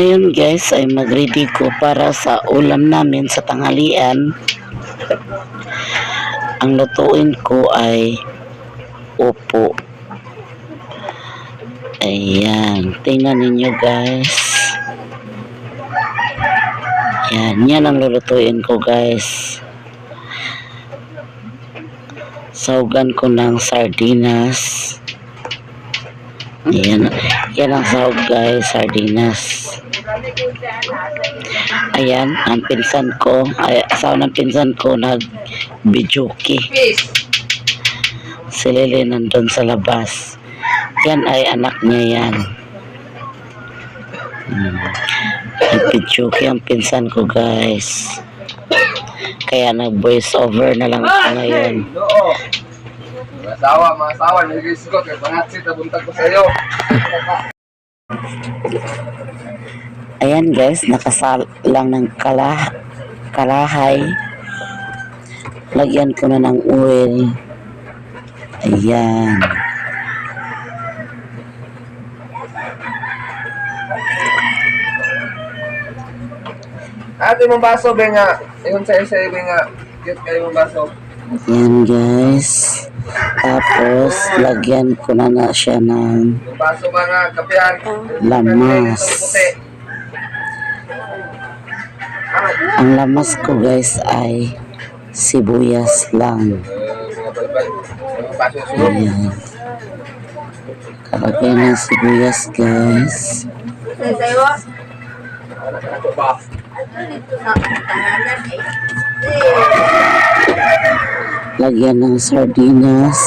Ngayon, guys, ay mag-ready ko para sa ulam namin sa tanghalian. Ang lutuin ko ay upo. Ayan, tingnan ninyo, guys. Yan, yan ang lulutuin ko, guys. Sahugan ko ng sardinas. Ayan, yan ang sahog, guys, sardinas. Ayan, ang pinsan ko, ay, asawa ng pinsan ko, nag-videoke. Si Lily nandun sa labas. Yan ay anak niya yan. Nag-videoke ang pinsan ko, guys. Kaya nag-voice over na lang ako ngayon. Oo. Mga asawa, nag-risk ko. Kaya pangatsit, buntag ko sa iyo. Ayan, guys, nakasalang ng kalahay. Lagyan ko na ng oil. Ayan. Ate mong baso, benga. Ingon sa isa, benga. Cute kayo mong baso. Ayan, guys. Tapos, lagyan ko na siya ng Yung baso ba nga, kapihan. lamas. Puti. Ang lamas ko, guys, ay sibuyas lang. Mga balbal. Yung baso sulok. Ayan. Kalagay ng sibuyas, guys. Anak ko ba? Lagyan ng sardinas.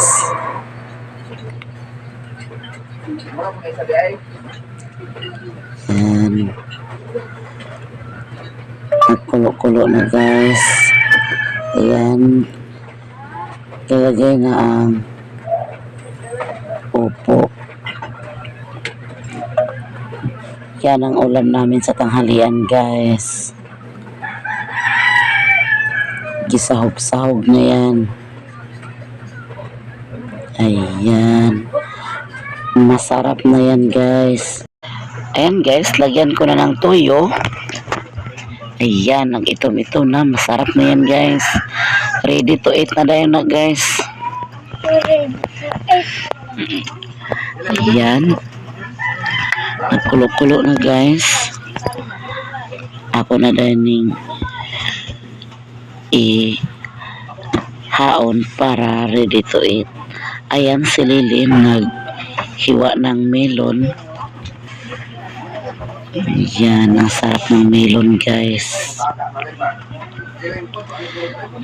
Mga mga sabi ay. Ayan. Nagkulo-kulo na, guys. Ayan. Ilagay na ang upo. Yan ang ulam namin sa tanghalian, guys. Gisahog-sahog na yan. Ayan. Masarap na yan, guys. Ayan, guys, lagyan ko na ng toyo. Ayan, nag-itom-itom na. Masarap na yan, guys. Ready to eat na dayon na, guys. Ayan. Nagkulo-kulo na, guys. Ako na dayon ning i-haon para ready to eat. Ayan si Lily naghiwa ng melon. Ayan, ang sarap ng melon, guys.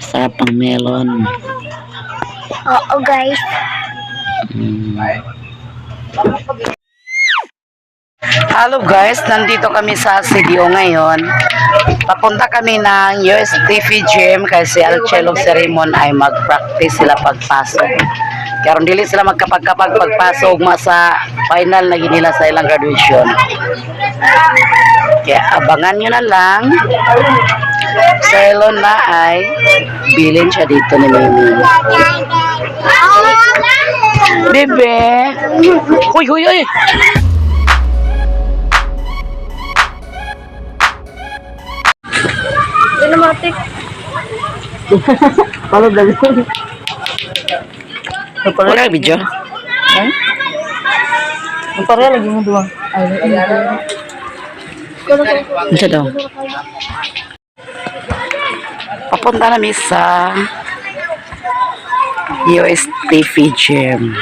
Sarap ng melon. Oo, guys. Hello, guys, nandito kami sa CDO ngayon. Papunta kami ng USTV Gym kasi Alcelo si Raymond ay mag-practice sila pagpasok. Karon dili sila magkapagkapag pagpasok masa final na nila sa ilang graduation. Kaya abangan nyo na lang. Sa Elon na ay bilin siya dito ni Mimi. Bebe! Uy, uy, uy! Cinematic. Wala video? Ang pareha lagi mo duwa. Ay, Ano daw? Papunta namin sa USTV Gym.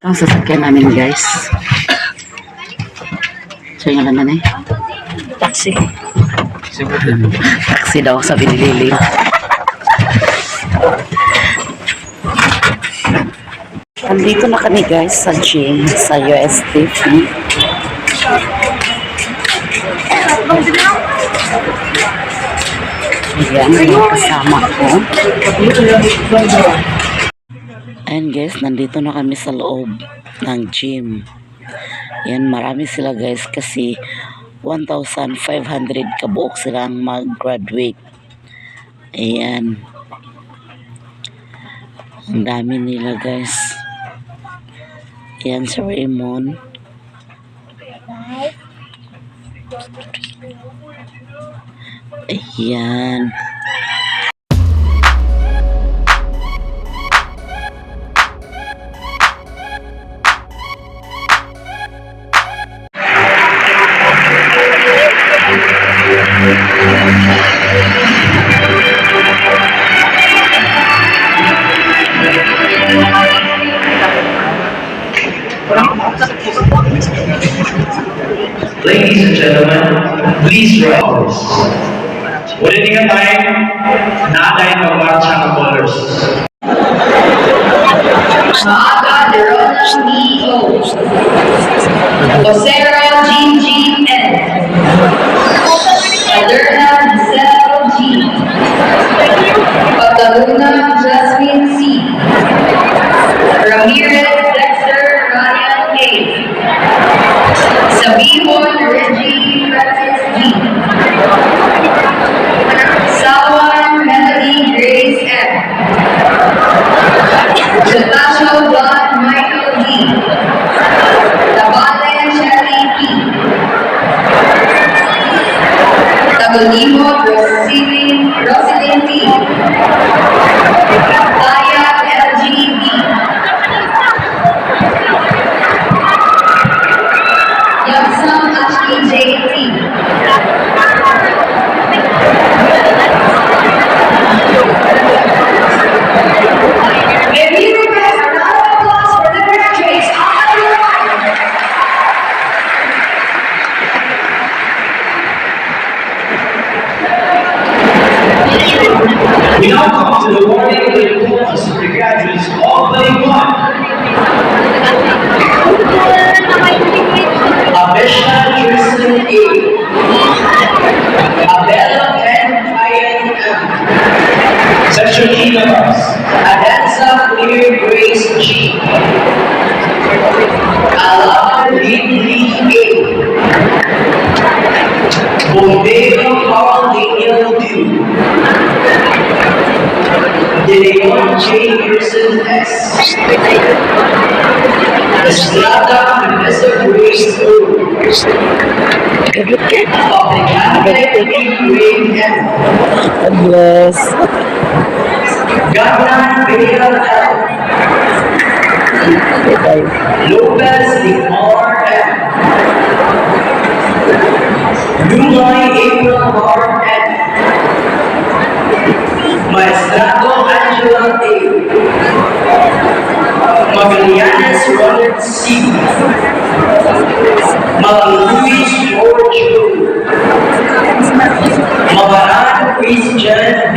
Ang sasakyan namin, guys. So yung alam na eh. Taxi. Taxi daw, sabi ni Lily. Andito na kami, guys, sa gym sa USTV. Ayan, mga kasama ko. Ayan, guys, nandito na kami sa loob ng gym. Ayan, marami sila, guys, kasi 1,500 kabuok silang mag-graduate. Ayan. Ang dami nila, guys. Ayan si Raymond. Ayan. Ladies and gentlemen, please rise. Ulitin nga time, naa pagmarcha ng colors. Maaga Verona D.O. Osera G.G.N. Aderna Giselle G. Pagkaluna Jasmine C. Ramirez Dexter Ryan K. Sabihon Reggie Francis G. Sawan Melody Grace M. Natasha Juan Michael D. Tabale Shelley P. Tagolimo Roselyn T. Taya LGB. Yansam Ashley J. T. May we request a round of applause for the graduates on the right. We now come to the awarding of the diplomas to the graduates of grade 1. Abisha Tristan A. Abella N. I. N. M. Section E numbers. Adanza Clear Grace G. Alana Lee Lee A. Bombeo Carl Daniel Du. De Leon J. Gerson S. Estrada Vanessa Grace O. Aplicante P. Ray M. God bless. Gagnan Bea L. Bye. Lopez R. M. Nulay April R. N. Maestrato Angela A. Magallanes Robert C. Maluis George O. Mabaran Christian B.